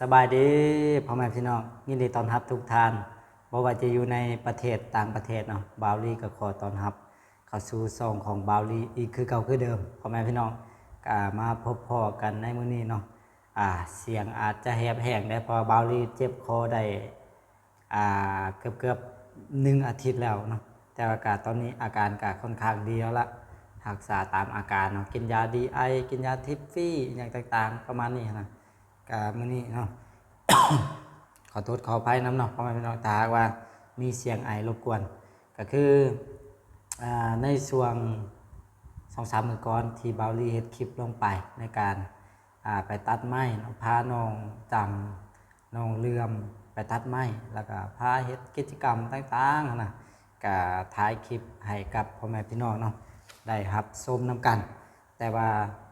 ສະບາຍດີພໍ່ແມ່ພີ່ນ້ອງ, ຍິນດີຕ້ອນຮັບທຸກທ່ານ, ບໍ່ວ່າຈະຢູ່ໃນປະເທດ, ຕ່າງປະເທດເນາະ, ບ່າວລີກໍຂໍຕ້ອນຮັບເຂົ້າສູ່ຊ່ອງຂອງບ່າວລີອີກຄືເກົ່າຄືເດີມ. ພໍ່ແມ່ພີ່ນ້ອງ, ກໍມາພົບພໍ້ກັນໃນມື້ນີ້ເນາະ, ອາ, ສຽງອາດຈະແຫບແຫ້ງແດ່ ເພາະວ່າບ່າວລີເຈັບຄໍໄດ້ ອ່າ ເກືອບໆ ໜຶ່ງອາທິດແລ້ວເນາະ, ແຕ່ວ່າກະຕອນນີ້ອາການກະຄ່ອນຂ້າງດີແລ້ວລະ, ຮັກສາຕາມອາການເນາະ, ກິນຢາດີໄອ, ກິນຢາທິບຟຣີ ອີ່ຫຍັງຕ່າງໆ ປະມານນີ້ນະ. ກະມື້ນີ້ເນາະ ຂໍໂທດຂໍອະໄພນຳເນາະ ພໍ່ແມ່ພີ່ນ້ອງ ຖ້າຫາກວ່າມີສຽງໄອລົບກວນ. ກະຄື ອ່າ ໃນຊ່ວງສອງສາມມື້ກ່ອນທີ່ບ່າວລີເຮັດຄລິບລົງໄປໃນການ ອ່າ ໄປຕັດໄມ້ເນາະ, ພານ້ອງຈຳ ນ້ອງເຫຼື່ອມໄປຕັດໄມ້ ແລ້ວກໍພາເຮັດກິດຈະກຳຕ່າງໆຫັ້ນນະ, ກໍຖ່າຍຄລິບໃຫ້ກັບພໍ່ແມ່ພີ່ນ້ອງເນາະ ໄດ້ຮັບຊົມນຳກັນ. ແຕ່ວ່າ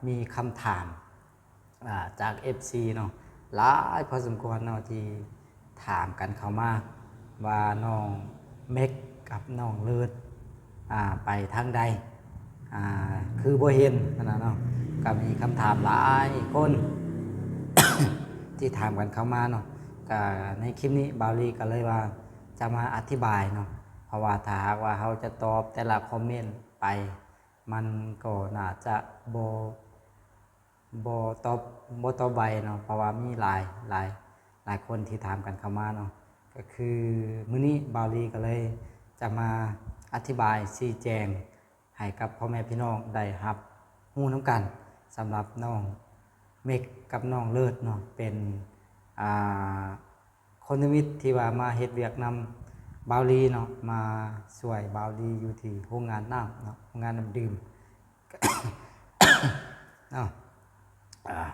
ມີຄຳຖາມ ອ່າ ຈາກເອັຟຊີເນາະ ຫຼາຍພໍສົມຄວນເນາະ ທີ່ຖາມກັນເຂົ້າມາວ່າ ນ້ອງເມັກກັບນ້ອງເລີດ ອ່າ ໄປທາງໃດ ອ່າ ຄືບໍ່ເຫັນຫັ້ນນະເນາະ. ກໍມີຄຳຖາມຫຼາຍຄົນ ທີ່ຖາມກັນເຂົ້າມາເນາະ, ກໍໃນຄລິບນີ້ບ່າວລີກໍເລີຍວ່າຈະມາອະທິບາຍເນາະ, ເພາະວ່າຖ້າຫາກວ່າເຮົາຈະຕອບແຕ່ລະຄອມເມັນໄປ ມັນກໍໜ້າຈະບໍ່ ບໍ່ຕອບ ບໍ່ຕອບໄວເນາະ, ເພາະວ່າມີຫຼາຍ ຫຼາຍ ຫຼາຍຄົນທີ່ຖາມກັນເຂົ້າມາເນາະ. ກໍຄືມື້ນີ້ບ່າວລີກໍເລີຍຈະມາອະທິບາຍຊີ້ແຈງໃຫ້ກັບພໍ່ແມ່ພີ່ນ້ອງໄດ້ຮັບຮູ້ນຳກັນ, ສຳລັບນ້ອງເມັກກັບນ້ອງເລີດເນາະ ເປັນ ອ່າ ຄົນທຳອິດທີ່ວ່າມາເຮັດວຽກນຳບ່າວລີເນາະ, ມາຊ່ວຍບ່າວລີຢູ່ທີ່ໂຮງງານນ້ຳເນາະ, ໂຮງງານນ້ຳດື່ມເນາະ. ອ່າ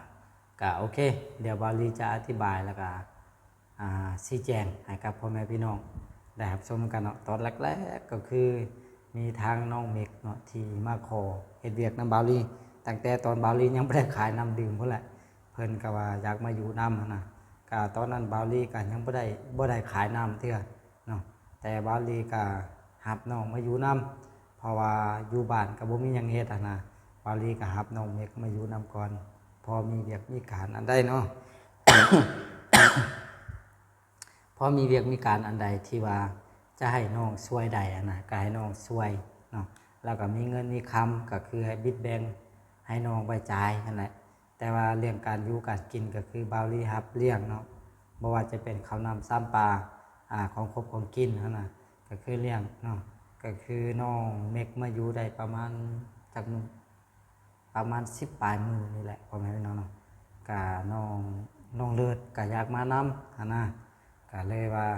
ກະໂອເຄ, ດຽວບ່າວລີຈະອະທິບາຍ ແລ້ວກະ ອ່າ ຊີ້ແຈງໃຫ້ກັບພໍ່ແມ່ພີ່ນ້ອງໄດ້ຮັບຊົມນຳກັນເນາະ. ຕອນແລກໆ ກໍຄືມີທາງນ້ອງເມັກເນາະ ທີ່ມາຂໍເຮັດວຽກນຳບ່າວລີ ຕັ້ງແຕ່ຕອນບ່າວລີຍັງບໍ່ໄດ້ຂາຍນ້ຳດື່ມພຸ້ນແຫຼະ. ເພິ່ນກໍວ່າຢາກມາຢູ່ນຳຫັ້ນນະ, ກະຕອນນັ້ນບ່າວລີກໍຍັງບໍ່ໄດ້ ບໍ່ໄດ້ຂາຍນ້ຳເທື່ອເນາະ, ແຕ່ບ່າວລີກໍຮັບນ້ອງມາຢູ່ນຳ ເພາະວ່າຢູ່ບ້ານກໍບໍ່ມີຫຍັງເຮັດຫັ້ນນະ, ບ່າວລີກໍຮັບນ້ອງເມັກມາຢູ່ນຳກ່ອນ ພໍມີວຽກມີການອັນໃດເນາະ ພໍມີວຽກມີການອັນໃດທີ່ວ່າຈະໃຫ້ນ້ອງຊ່ວຍໄດ້ຫັ້ນນະ ກໍໃຫ້ນ້ອງຊ່ວຍເນາະ, ແລ້ວກໍມີເງິນມີຄຳກໍຄືໃຫ້ບິດແບ່ງໃຫ້ນ້ອງໄວ້ຈ່າຍຫັ້ນແຫຼະ. ແຕ່ວ່າເລື່ອງການຢູ່ການກິນກໍຄືບ່າວລີຮັບລ້ຽງເນາະ, ບໍ່ວ່າຈະເປັນເຂົ້ານ້ຳຊຳປາ ອາ ຂອງຄົບຂອງກິນຫັ້ນນະ ກໍຄືລ້ຽງເນາະ. ກໍຄືນ້ອງເມັກມາຢູ່ໄດ້ປະມານຈັກມື້ ປະມານສິບປາຍມື້ນີ້ແຫຼະ ພໍ່ແມ່ພີ່ນ້ອງເນາະ. ກະນ້ອງ ນ້ອງເລີດກະຢາກມານຳຫັ້ນນະ, ກະເລີຍວ່າ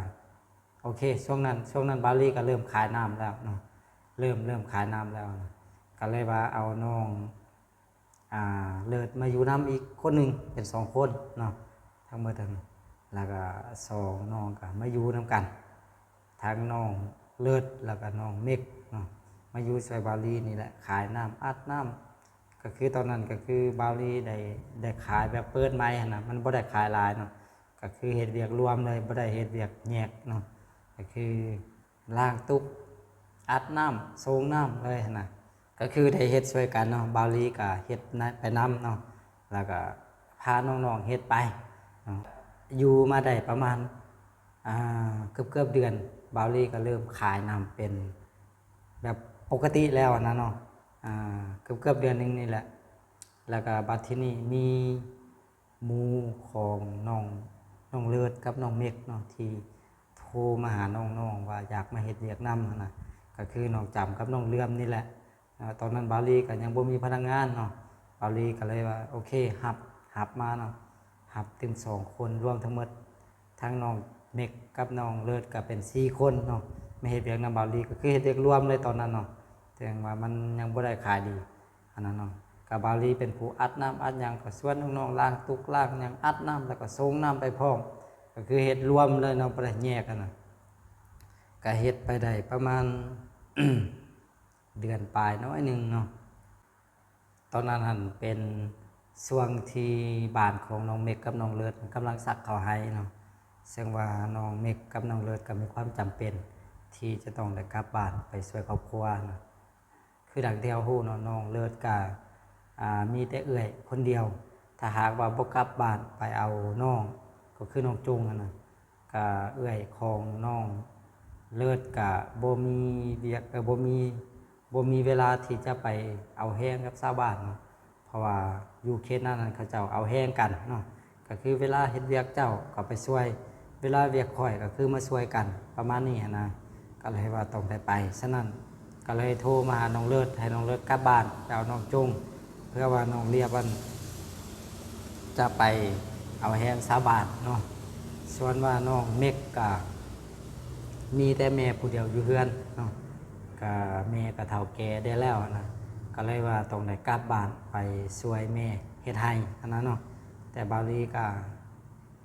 ໂອເຄ ຊ່ວງນັ້ນ ຊ່ວງນັ້ນບ່າວລີກໍເລີ່ມຂາຍນ້ຳແລ້ວເນາະ, ເລີ່ມ ເລີ່ມຂາຍນ້ຳແລ້ວນະ, ກໍເລີຍວ່າເອົານ້ອງ ອ່າ ເລີດມາຢູ່ນຳອີກຄົນໜຶ່ງ ເປັນສອງຄົນເນາະ ທັງໝົດຫັ້ນ. ແລ້ວກໍສອງນ້ອງກໍມາຢູ່ນຳກັນ ທັງນ້ອງເລີດ ແລ້ວກໍນ້ອງເມັກເນາະ ມາຢູ່ຊ່ວຍບ່າວລີນີ້ແຫຼະ ຂາຍນ້ຳ ອັດນ້ຳ. ກໍຄືຕອນນັ້ນກໍຄືບ່າວລີໄດ້ ໄດ້ຂາຍແບບເປີດໃໝ່ຫັ້ນນະ, ມັນບໍ່ໄດ້ຂາຍຫຼາຍເນາະ, ກໍຄືເຮັດວຽກລວມເລີຍ ບໍ່ໄດ້ເຮັດວຽກແຍກເນາະ, ກໍຄືລ້າງຕຸກ ອັດນ້ຳ ສົ່ງນ້ຳເລີຍຫັ້ນນະ. ກໍຄືໄດ້ເຮັດຊ່ວຍກັນເນາະ, ບ່າວລີກໍເຮັດນະ ໄປນຳເນາະ, ແລ້ວກໍພານ້ອງໆເຮັດໄປເນາະ. ຢູ່ມາໄດ້ປະມານ ອ່າ ເກືອບໆເດືອນ ບ່າວລີກໍເລີ່ມຂາຍນ້ຳເປັນແບບປົກກະຕິແລ້ວຫັ້ນນະເນາະ, ອ່າ ເກືອບໆເດືອນໜຶ່ງນີ້ແຫຼະ. ແລ້ວກໍບັດທີນີ້ມີ ໝູ່ຂອງນ້ອງ ນ້ອງເລີດກັບນ້ອງເມັກເນາະ ທີ່ໂທມາຫານ້ອງໆວ່າຢາກມາເຮັດວຽກນຳຫັ້ນນະ, ກໍຄືນ້ອງຈຳກັບນ້ອງເຫຼື່ອມນີ້ແຫຼະ. ເອີ ຕອນນັ້ນບ່າວລີກໍຍັງບໍ່ມີພະນັກງານເນາະ, ບ່າວລີກໍເລີຍວ່າ ໂອເຄ ຮັບ ຮັບມາເນາະ, ຮັບເຖິງສອງຄົນ ລວມທັງໝົດ ທັງນ້ອງເມັກກັບນ້ອງເລີດກໍເປັນສີ່ຄົນເນາະ ມາເຮັດວຽກນຳບ່າວລີ, ກໍຄືເຮັດວຽກລວມເລີຍຕອນນັ້ນເນາະ, ແຕ່ວ່າມັນຍັງບໍ່ໄດ້ຂາຍດີ. ອັນນັ້ນເນາະ ກໍບ່າວລີເປັນຜູ້ອັດນ້ຳອັດຫຍັງ ກໍຊວນນ້ອງໆລ້າງຕຸກລ້າງຫຍັງ ອັດນ້ຳ ແລ້ວກໍສົ່ງນ້ຳໄປພ້ອມ, ກໍຄືເຮັດລວມເລີຍເນາະ ບໍ່ໄດ້ແຍກຫັ້ນນະ. ກໍເຮັດໄປໄດ້ປະມານເດືອນປາຍໜ້ອຍໜຶ່ງເນາະ, ຕອນນັ້ນຫັ້ນເປັນຊ່ວງທີ່ບ້ານຂອງນ້ອງເມັກກັບນ້ອງເລີດກຳລັງສັກເຂົ້າໄຮ່ເນາະ, ເຊິ່ງວ່ານ້ອງເມັກກັບນ້ອງເລີດກໍມີຄວາມຈຳເປັນທີ່ຈະຕ້ອງໄດ້ກັບບ້ານໄປຊ່ວຍຄອບຄົວເນາະ. ຄືດັ່ງທີ່ເຮົາຮູ້ເນາະ ນ້ອງເລີດກະ ອ່າ ມີແຕ່ເອື້ອຍຄົນດຽວ, ຖ້າຫາກວ່າບໍ່ກັບບ້ານໄປເອົານ້ອງ ກໍຄືນ້ອງຈຸງຫັ້ນນະ ກະເອື້ອຍຂອງນ້ອງເລີດກະບໍ່ມີວຽກ ເອີ ບໍ່ມີ ບໍ່ມີເວລາທີ່ຈະໄປເອົາແຮງກັບຊາວບ້ານເນາະ ເພາະວ່າຢູ່ເຂດນັ້ນຫັ້ນ ເຂົາເຈົ້າເອົາແຮງກັນເນາະ ກໍຄືເວລາເຮັດວຽກເຈົ້າກໍໄປຊ່ວຍ ເວລາວຽກຂ້ອຍກໍຄືມາຊ່ວຍກັນ ປະມານນີ້ຫັ້ນນະ ກໍເລີຍວ່າຕ້ອງໄດ້ໄປ. ສະນັ້ນກໍເລີຍໂທມາຫານ້ອງເລີດ ໃຫ້ນ້ອງເລີດກັບບ້ານໄປເອົານ້ອງຈຸງ ເພື່ອວ່ານ້ອງລຽບຫັ້ນຈະໄປເອົາແຮງຊາວບ້ານເນາະ. ສ່ວນວ່ານ້ອງເມັກກະມີແຕ່ແມ່ຜູ້ດຽວຢູ່ເຮືອນເນາະ ກະແມ່ກະເຖົ້າແກ່ໄດ້ແລ້ວນະ ກະເລີຍວ່າຕ້ອງໄດ້ກັບບ້ານໄປຊ່ວຍແມ່ເຮັດໄຮ່ຫັ້ນນະເນາະ. ແຕ່ບ່າວລີກະ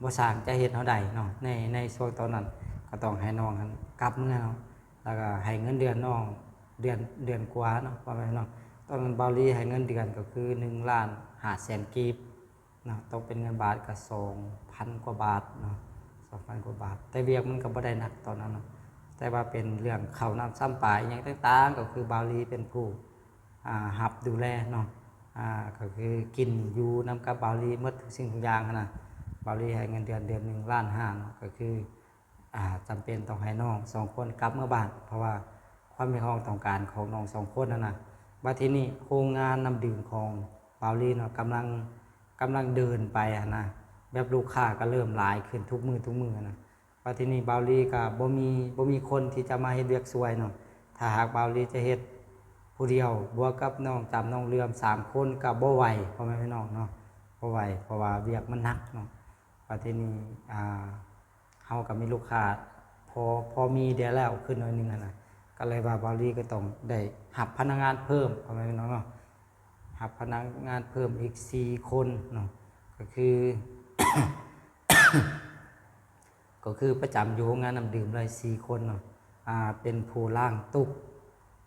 ບໍ່ສ້າງຈະເຮັດແນວໃດເນາະ ໃນ ໃນຊ່ວງຕອນນັ້ນ ກໍຕ້ອງໃຫ້ນ້ອງຫັ້ນກັບເມືອເນາະ ແລ້ວກໍໃຫ້ເງິນເດືອນນ້ອງເດືອນ ເດືອນກວ່າເນາະ ປະມານເນາະ. ຕອນນັ້ນບ່າວລີໃຫ້ເງິນເດືອນກໍຄືໜຶ່ງລ້ານຫ້າແສນກີບເນາະ ຕົກເປັນເງິນບາດກໍສອງພັນກວ່າບາດເນາະ ສອງພັນກວ່າບາດ. ແຕ່ວຽກມັນກໍບໍ່ໄດ້ໜັກຕອນນັ້ນເນາະ ແຕ່ວ່າເປັນເລື່ອງເຂົ້ານ້ຳຊຳປາ ອີ່ຫຍັງຕ່າງໆ ກໍຄືບ່າວລີເປັນຜູ້ ອ່າ ຮັບດູແລເນາະ ອ່າ ກໍຄືກິນຢູ່ນຳກັບບ່າວລີໝົດທຸກສິ່ງທຸກຢ່າງຫັ້ນນະ. ບ່າວລີໃຫ້ເງິນເດືອນເດືອນໜຶ່ງລ້ານຫ້າເນາະ ກໍຄື ອ່າ ຈຳເປັນຕ້ອງໃຫ້ນ້ອງສອງຄົນກັບເມືອບ້ານ ເພາະວ່າຄວາມຮຽກຮ້ອງຕ້ອງການຂອງນ້ອງສອງຄົນຫັ້ນນະ. ບັດທີນີ້ໂຮງງານນ້ຳດື່ມຂອງບ່າວລີເນາະ ກຳລັງ ກຳລັງເດີນໄປຫັ້ນນະ ແບບລູກຄ້າກໍເລີ່ມຫຼາຍຂຶ້ນທຸກມື້ ທຸກມື້ຫັ້ນນະ. ບັດທີນີ້ບ່າວລີກໍບໍ່ມີ ບໍ່ມີຄົນທີ່ຈະມາເຮັດວຽກຊ່ວຍເນາະ ຖ້າຫາກບ່າວລີຈະເຮັດຜູ້ດຽວ ບວກກັບນ້ອງຈຳ ນ້ອງເຫຼື່ອມ ສາມຄົນກໍບໍ່ໄຫວ ພໍ່ແມ່ພີ່ນ້ອງເນາະ ບໍ່ໄຫວ ເພາະວ່າວຽກມັນໜັກເນາະ. ບັດທີນີ້ ອ່າ ເຮົາກໍມີລູກຄ້າພໍ ພໍມີແດ່ແລ້ວຂຶ້ນໜ້ອຍໜຶ່ງຫັ້ນນະ ກໍເລີຍວ່າບ່າວລີກໍຕ້ອງໄດ້ຮັບພະນັກງານເພີ່ມ ພໍ່ແມ່ພີ່ນ້ອງເນາະ ຮັບພະນັກງານເພີ່ມອີກສີ່ຄົນເນາະ ກໍຄື ກໍຄືປະຈຳຢູ່ໂຮງງານນ້ຳດື່ມເລີຍສີ່ຄົນເນາະ ອ່າ ເປັນຜູ້ລ້າງຕຸກ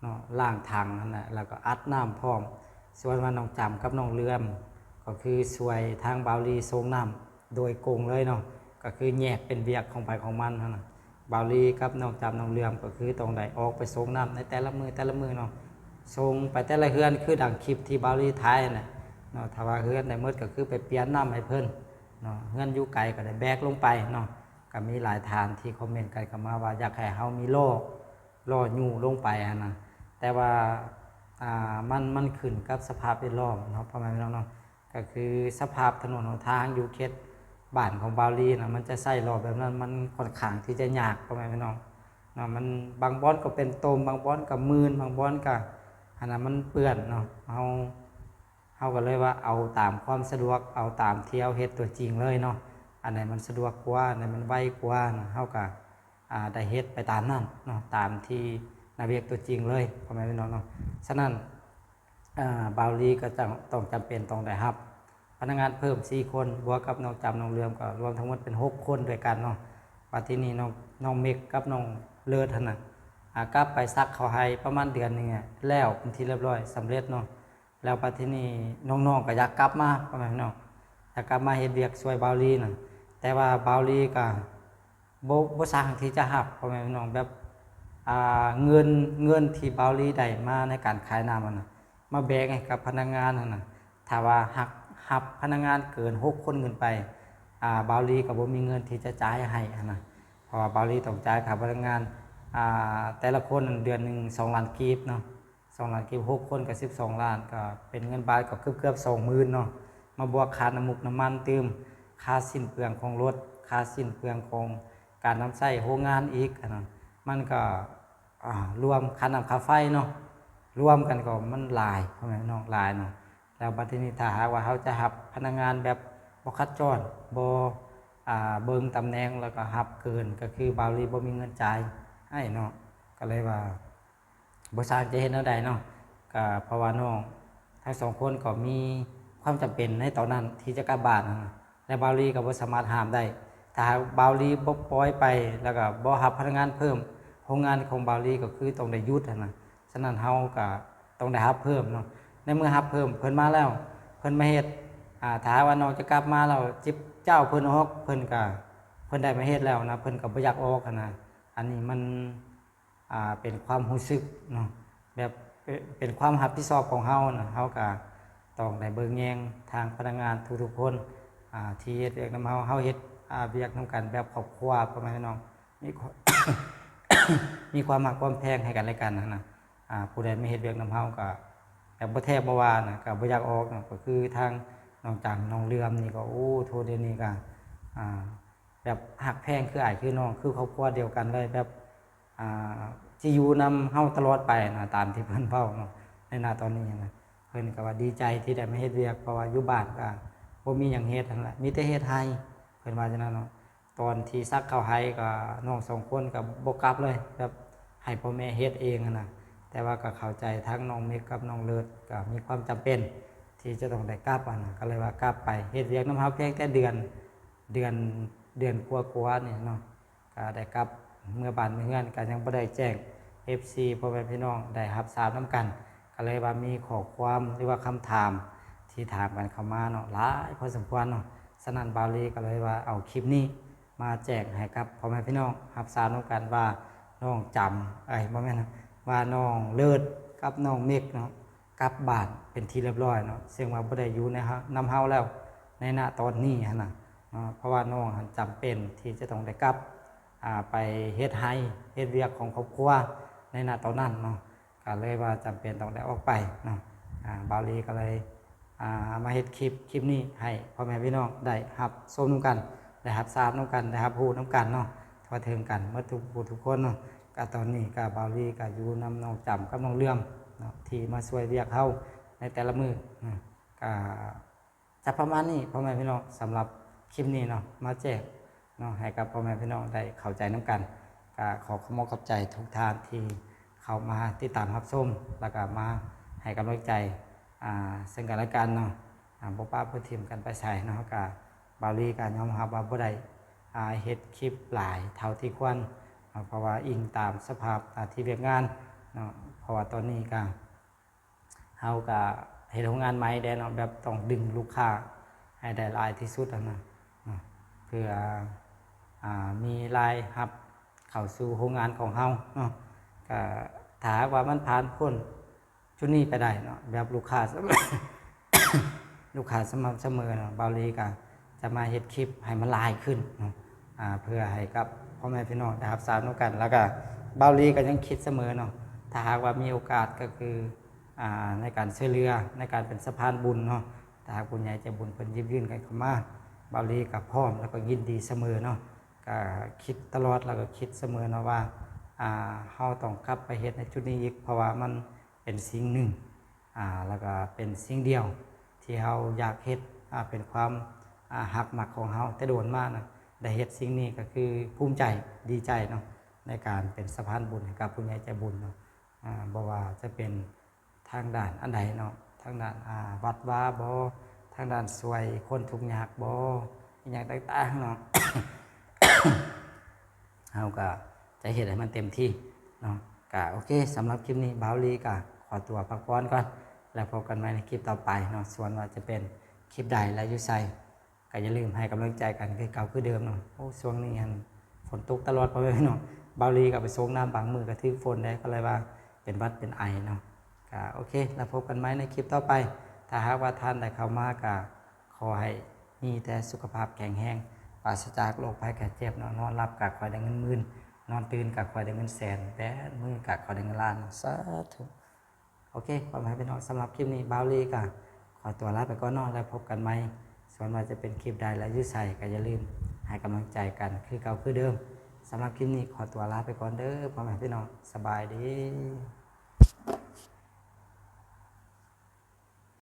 ເນາະ ລ້າງຖັງຫັ້ນແຫຼະ ແລ້ວກໍອັດນ້ຳພ້ອມ. ສ່ວນວ່ານ້ອງຈຳກັບນ້ອງເຫຼື່ອມ ກໍຄືຊ່ວຍທາງບ່າວລີສົ່ງນ້ຳໂດຍກົງເລີຍເນາະ ກໍຄືແຍກເປັນວຽກຂອງໃຜຂອງມັນຫັ້ນນະ. ບ່າວລີກັບນ້ອງຈຳ ນ້ອງເຫຼື່ອມ ກໍຄືຕ້ອງໄດ້ອອກໄປສົ່ງນ້ຳໃນແຕ່ລະມື້ ແຕ່ລະມື້ເນາະ ສົ່ງໄປແຕ່ລະເຮືອນ ຄືດັ່ງຄລິບທີ່ບ່າວລີຖ່າຍຫັ້ນແຫຼະເນາະ. ຖ້າວ່າເຮືອນໃດໝົດ ກໍຄືໄປປ່ຽນນ້ຳໃຫ້ເພິ່ນເນາະ ເຮືອນຢູ່ໄກກໍໄດ້ແບກລົງໄປເນາະ. ກໍມີຫຼາຍທ່ານທີ່ຄອມເມັນກັນເຂົ້າມາວ່າ ຢາກໃຫ້ເຮົາມີລໍ້ ລໍ້ຍູ້ລົງໄປຫັ້ນນະ ແຕ່ວ່າ ອ່າ ມັນ ມັນຂຶ້ນກັບສະພາບແວດລ້ອມເນາະ ພໍ່ແມ່ພີ່ນ້ອງເນາະ. ກໍຄືສະພາບຖະໜົນຫົນທາງຢູ່ເຂດບ້ານຂອງບ່າວລີນະ ມັນຈະໃຊ້ລໍ້ແບບນັ້ນ ມັນຂ້ອນຂ້າງທີ່ຈະຍາກ ພໍ່ແມ່ພີ່ນ້ອງເນາະ. ມັນ ບາງບ່ອນກໍເປັນຕົມ ບາງບ່ອນກໍມື່ນ ບາງບ່ອນກໍ ອັນນັ້ນ ມັນເປື້ອນເນາະ. ເຮົາ ເຮົາກໍເລີຍວ່າເອົາຕາມຄວາມສະດວກ ເອົາຕາມທີ່ເຮົາເຮັດຕົວຈິງເລີຍເນາະ ອັນໃດມັນສະດວກກວ່າ ອັນໃດມັນໄວກວ່ານະ ເຮົາກໍ ອ່າ ໄດ້ເຮັດໄປຕາມນັ້ນເນາະ ຕາມທີ່ໜ້າວຽກຕົວຈິງເລີຍ ພໍ່ແມ່ພີ່ນ້ອງເນາະ. ສະນັ້ນ ອ່າ ບ່າວລີກໍຕ້ອງ ຕ້ອງຈຳເປັນຕ້ອງໄດ້ຮັບພະນັກງານເພີ່ມສີ່ຄົນ ບວກກັບນ້ອງຈຳ ນ້ອງເຫຼື່ອມ ກໍລວມທັງໝົດເປັນຫົກຄົນດ້ວຍກັນເນາະ. ບັດທີນີ້ນ້ອງ ນ້ອງເມັກກັບນ້ອງເລີດຫັ້ນນະ ອ່າ ກັບໄປສັກເຂົ້າໄຮ່ປະມານເດືອນໜຶ່ງແລ້ວເປັນທີ່ລຽບຮ້ອຍ ສຳເລັດເນາະ. ແລ້ວບັດທີນີ້ນ້ອງໆກໍຢາກກັບມາ ພໍ່ແມ່ພີ່ນ້ອງ ຢາກກັບມາເຮັດວຽກຊ່ວຍບ່າວລີນະ ແຕ່ວ່າບ່າວລີກໍບໍ່ ບໍ່ຊ່າງທີ່ຈະຮັບ ພໍ່ແມ່ພີ່ນ້ອງ ແບບ ອ່າ ເງິນ ເງິນທີ່ບ່າວລີໄດ້ມາໃນການຂາຍນ້ຳຫັ້ນນະ ມາແບ່ງໃຫ້ກັບພະນັກງານຫັ້ນນະ ຖ້າວ່າຮັບ ຮັບພະນັກງານເກີນຫົກຄົນຂຶ້ນໄປ ອ່າ ບ່າວລີກໍບໍ່ມີເງິນທີ່ຈະຈ່າຍໃຫ້ຫັ້ນນະ ເພາະວ່າບ່າວລີຕ້ອງຈ່າຍຄ່າພະນັກງານ ອ່າ ແຕ່ລະຄົນເດືອນໜຶ່ງສອງລ້ານກີບເນາະ. ສອງລ້ານກີບ ຫົກຄົນກໍສິບສອງລ້ານ ກໍເປັນເງິນບາດກໍເກືອບໆສອງໝື່ນເນາະ ມາບວກຄ່ານ້ຳມັກນ້ຳມັນຕື່ມ ຄ່າສິ້ນເປືອງຂອງລົດ ຄ່າສິ້ນເປືອງຂອງການນຳໃຊ້ໂຮງງານອີກຫັ້ນນະ ມັນກໍ ອ່າ ລວມຄ່ານ້ຳຄ່າໄຟເນາະ ລວມກັນກໍມັນຫຼາຍ ພໍ່ແມ່ພີ່ນ້ອງ ຫຼາຍເນາະ. ແລ້ວບັດທີນີ້ຖ້າຫາກວ່າເຮົາຈະຮັບພະນັກງານແບບບໍ່ຂັດຈອນ ບໍ່ ອ່າ ເບິ່ງຕຳແໜ່ງ ແລ້ວກໍຮັບເກີນ ກໍຄືບ່າວລີບໍ່ມີເງິນຈ່າຍໃຫ້ເນາະ ກໍເລີຍວ່າ ບໍ່ຊາກຈະເຮັດແນວໃດເນາະ ກໍເພາະວ່ານ້ອງທັງສອງຄົນກໍມີຄວາມຈຳເປັນໃນຕອນນັ້ນທີ່ຈະກັບບ້ານຫັ້ນນະ ແລະ ບ່າວລີກໍບໍ່ສາມາດຫ້າມໄດ້. ຖ້າຫາກບ່າວລີບໍ່ປ່ອຍໄປ ແລ້ວກໍບໍ່ຮັບພະນັກງານເພີ່ມ ໂຮງງານຂອງບ່າວລີກໍຄືຕ້ອງໄດ້ຢຸດຫັ້ນນະ. ສະນັ້ນເຮົາກໍຕ້ອງໄດ້ຮັບເພີ່ມເນາະ. ໃນເມື່ອຮັບເພີ່ມເພິ່ນມາແລ້ວ ເພິ່ນມາເຮັດ ອ່າ ຖ້າຫາກວ່ານ້ອງຈະກັບມາແລ້ວ ຈິບເຈົ້າເພິ່ນອອກ ເພິ່ນກໍ ເພິ່ນໄດ້ມາເຮັດແລ້ວນະ ເພິ່ນກໍບໍ່ຢາກອອກຫັ້ນນະ. ອັນນີ້ມັນ ອ່າ ເປັນຄວາມຮູ້ສຶກເນາະ ແບບເປັນ ເປັນຄວາມຮັບຜິດຊອບຂອງເຮົານະ ເຮົາກະຕ້ອງໄດ້ເບິ່ງແຍງທາງພະນັກງານທຸກໆຄົນ ອ່າ ທີ່ເຮັດວຽກນຳເຮົາ ເຮົາເຮັດ ອ່າ ວຽກນຳກັນແບບຄອບຄົວ ພໍ່ແມ່ພີ່ນ້ອງ ມີຄວາມ ມີຄວາມຮັກຄວາມແພງໃຫ້ກັນແລະກັນຫັ້ນນະ. ອ່າ ຜູ້ໃດມາເຮັດວຽກນຳເຮົາກໍແບບບໍ່ແທບບໍ່ວ່ານະ ກໍບໍ່ຢາກອອກເນາະ. ກໍຄືທາງນ້ອງຈຳ ນ້ອງເຫຼືອມນີ້ກໍ ໂອ້ ໂທ ດຽວນີ້ກໍ ອ່າ ແບບຮັກແພງຄືອ້າຍຄືນ້ອງ ຄືຄອບຄົວດຽວກັນເລີຍ ແບບ ອ່າ ຊິຢູ່ນຳເຮົາຕະຫຼອດໄປນະ ຕາມທີ່ເພິ່ນເວົ້າເນາະ ໃນນະຕອນນີ້ນະ. ເພິ່ນກໍວ່າດີໃຈທີ່ໄດ້ມາເຮັດວຽກ ເພາະວ່າຢູ່ບ້ານກໍບໍ່ມີຫຍັງເຮັດຫັ້ນແຫຼະ ມີແຕ່ເຮັດໄຮ່ ເພິ່ນວ່າຈັ່ງນັ້ນເນາະ. ຕອນທີ່ສັກເຂົ້າໄຮ່ກໍນ້ອງສອງຄົນກໍບໍ່ກັບເລີຍ ແບບໃຫ້ພໍ່ແມ່ເຮັດເອງຫັ້ນນະ. ແຕ່ວ່າກໍເຂົ້າໃຈທັງນ້ອງເມັກກັບນ້ອງເລີດ ກໍມີຄວາມຈຳເປັນທີ່ຈະຕ້ອງໄດ້ກັບຫັ້ນນະ ກໍເລີຍວ່າກັບໄປເຮັດວຽກນຳເຮົາພຽງແຕ່ເດືອນ ເດືອນ ເດືອນກວ່າໆນີ້ເນາະ. ກໍໄດ້ກັບເມືອບ້ານເມືອເຮືອນ ກໍຍັງບໍ່ໄດ້ແຈ້ງເອັຟຊີ ພໍ່ແມ່ພີ່ນ້ອງໄດ້ຮັບຊາບນຳກັນ. ກໍເລີຍວ່າມີຂໍ້ຄວາມ ຫຼືວ່າຄຳຖາມທີ່ຖາມກັນເຂົ້າມາເນາະ ຫຼາຍພໍສົມຄວນເນາະ. ສະນັ້ນ ບ່າວລີກໍເລີຍວ່າເອົາຄລິບນີ້ມາແຈ້ງໃຫ້ກັບພໍ່ແມ່ພີ່ນ້ອງຮັບຊາບນຳກັນວ່າ ນ້ອງຈຳ ເອີຍ ບໍ່ແມ່ນ ວ່ານ້ອງເລີດກັບນ້ອງເມັກເນາະ ກັບບ້ານເປັນທີ່ຮຽບຮ້ອຍເນາະ ເຊິ່ງວ່າບໍ່ໄດ້ຢູ່ໃນເຮົາ ນຳເຮົາແລ້ວໃນນະຕອນນີ້ຫັ້ນນະເນາະ. ເພາະວ່ານ້ອງຫັ້ນຈຳເປັນທີ່ຈະຕ້ອງໄດ້ກັບ ອ່າ ໄປເຮັດໄຮ່ເຮັດວຽກຂອງຄອບຄົວໃນນະຕອນນັ້ນເນາະ ກໍເລີຍວ່າຈຳເປັນຕ້ອງໄດ້ອອກໄປເນາະ. ອ່າ ບ່າວລີກໍເລີຍ ອ່າ ມາເຮັດຄລິບ ຄລິບນີ້ໃຫ້ພໍ່ແມ່ພີ່ນ້ອງໄດ້ຮັບຊົມນຳກັນ ໄດ້ຮັບຊາບນຳກັນ ໄດ້ຮັບຮູ້ນຳກັນເນາະ ທົ່ວເຖິງກັນໝົດທຸກຜູ້ທຸກຄົນເນາະ. ກໍຕອນນີ້ກໍບ່າວລີກໍຢູ່ນຳນ້ອງຈຳກັບນ້ອງເຫຼືອມເນາະ ທີ່ມາຊ່ວຍວຽກເຮົາໃນແຕ່ລະມື້ເນາະ. ກໍຈະປະມານນີ້ພໍ່ແມ່ພີ່ນ້ອງ ສຳລັບຄລິບນີ້ເນາະ ມາແຈ້ງເນາະ ໃຫ້ກັບພໍ່ແມ່ພີ່ນ້ອງໄດ້ເຂົ້າໃຈນຳກັນ. ກໍຂໍຂອບອົກຂອບໃຈທຸກທ່ານທີ່ເຂົ້າມາຕິດຕາມຮັບຊົມ ແລ້ວກໍມາໃຫ້ກຳລັງໃຈ ອ່າ ເຊິ່ງກັນແລະກັນເນາະ ອ່າ ບໍ່ປະບໍ່ຖິ້ມກັນໄປໃສເນາະ. ກໍບ່າວລີກໍຍອມຮັບວ່າບໍ່ໄດ້ ອ່າ ເຮັດຄລິບຫຼາຍເທົ່າທີ່ຄວນເນາະ ເພາະວ່າອີງຕາມສະພາບ ອ່າ ທີ່ວຽກງານເນາະ. ເພາະວ່າຕອນນີ້ກໍ ເຮົາກໍເຮັດໂຮງງານໃໝ່ແດ່ເນາະ ແບບຕ້ອງດຶງລູກຄ້າໃຫ້ໄດ້ຫຼາຍທີ່ສຸດຫັ້ນນະເນາະ ເພື່ອ ອ່າ ມີລາຍຮັບເຂົ້າສູ່ໂຮງງານຂອງເຮົາເນາະ. ກໍຖ້າຫາກວ່າມັນຜ່ານພົ້ນຈຸດນີ້ໄປໄດ້ເນາະ ແບບລູກຄ້າ ລູກຄ້າສະໝ່ຳສະເໝີເນາະ ບ່າວລີກໍຈະມາເຮັດຄລິບໃຫ້ມັນຫຼາຍຂຶ້ນເນາະ ອ່າ ເພື່ອໃຫ້ກັບພໍ່ແມ່ພີ່ນ້ອງໄດ້ຮັບຊາບນຳກັນ. ແລ້ວກໍບ່າວລີກໍຍັງຄິດສະເໝີເນາະ ຖ້າຫາກວ່າມີໂອກາດກໍຄື ອ່າ ໃນການຊ່ວຍເຫຼືອ ໃນການເປັນສະພານບຸນເນາະ ຖ້າຫາກຜູ້ໃຫຍ່ໃຈບຸນເພິ່ນຢິບຍື່ນກັນເຂົ້າມາ ບ່າວລີກໍພ້ອມ ແລ້ວກໍຍິນດີສະເໝີເນາະ. ກໍຄິດຕະຫຼອດ ແລ້ວກໍຄິດສະເໝີເນາະວ່າ ອ່າ ເຮົາຕ້ອງກັບໄປເຮັດໃນຈຸດນີ້ອີກ ເພາະວ່າມັນເປັນສິ່ງໜຶ່ງ ອ່າ ແລ້ວກໍເປັນສິ່ງດຽວທີ່ເຮົາຢາກເຮັດ ອ່າ ເປັນຄວາມ ອ່າ ຮັກມັກຂອງເຮົາແຕ່ໂດນມານະ. ໄດ້ເຮັດສິ່ງນີ້ກໍຄືພູມໃຈ ດີໃຈເນາະ ໃນການເປັນສະພານບຸນໃຫ້ກັບຜູ້ໃຫຍ່ໃຈບຸນເນາະ. ອ່າ ບໍ່ວ່າຈະເປັນທາງດ້ານອັນໃດເນາະ ທາງດ້ານ ອ່າ ວັດວາບໍ ທາງດ້ານຊ່ວຍຄົນທຸກຍາກບໍ ອີ່ຫຍັງຕ່າງໆເນາະ ເຮົາກໍຈະເຮັດໃຫ້ມັນເຕັມທີ່ເນາະ. ກະໂອເຄ ສຳລັບຄລິບນີ້ບ່າວລີກະຂໍຕົວພັກຜ່ອນກ່ອນ ແລ້ວພົບກັນໃໝ່ໃນຄລິບຕໍ່ໄປເນາະ. ສ່ວນວ່າຈະເປັນຄລິບໃດ ແລະ ຢູ່ໃສ ກໍຢ່າລືມໃຫ້ກຳລັງໃຈກັນຄືເກົ່າຄືເດີມເນາະ. ໂອ້ ຊ່ວງນີ້ຫັ້ນຝົນຕົກຕະຫຼອດ ພໍ່ແມ່ພີ່ນ້ອງ ບ່າວລີກໍໄປສົ່ງນ້ຳ ບາງມື້ກໍຖືກຝົນແດ່ ກໍເລີຍວ່າເປັນຫວັດເປັນໄອເນາະ. ກໍໂອເຄ ແລ້ວພົບກັນໃໝ່ໃນຄລິບຕໍ່ໄປ. ຖ້າຫາກວ່າທ່ານໃດເຂົ້າມາ ກໍຂໍໃຫ້ມີແຕ່ສຸຂະພາບແຂງແຮງ ປາສະຈາກໂລກໄພໄຂ້ເຈັບເນາະ. ນອນຫຼັບກໍຂໍໃຫ້ໄດ້ເງິນໝື່ນ ນອນຕື່ນກໍຂໍໃຫ້ໄດ້ເງິນແສນ ແບບມື້ກໍຂໍໃຫ້ໄດ້ເງິນລ້ານເນາະ. ສາທຸ. ໂອເຄ ພໍ່ແມ່ພີ່ນ້ອງ ສຳລັບຄລິບນີ້ບ່າວລີກໍຂໍຕົວລາໄປກ່ອນເນາະ ແລ້ວພົບກັນໃໝ່. ສ່ວນວ່າຈະເປັນຄລິບໃດ ແລະ ຢູ່ໃສ ກໍຢ່າລືມໃຫ້ກຳລັງໃຈກັນຄືເກົ່າຄືເດີມ. ສຳລັບຄລິບນີ້ຂໍຕົວລາໄປກ່ອນເດີ ພໍ່ແມ່ພີ່ນ້ອງ ສະບາຍດີ.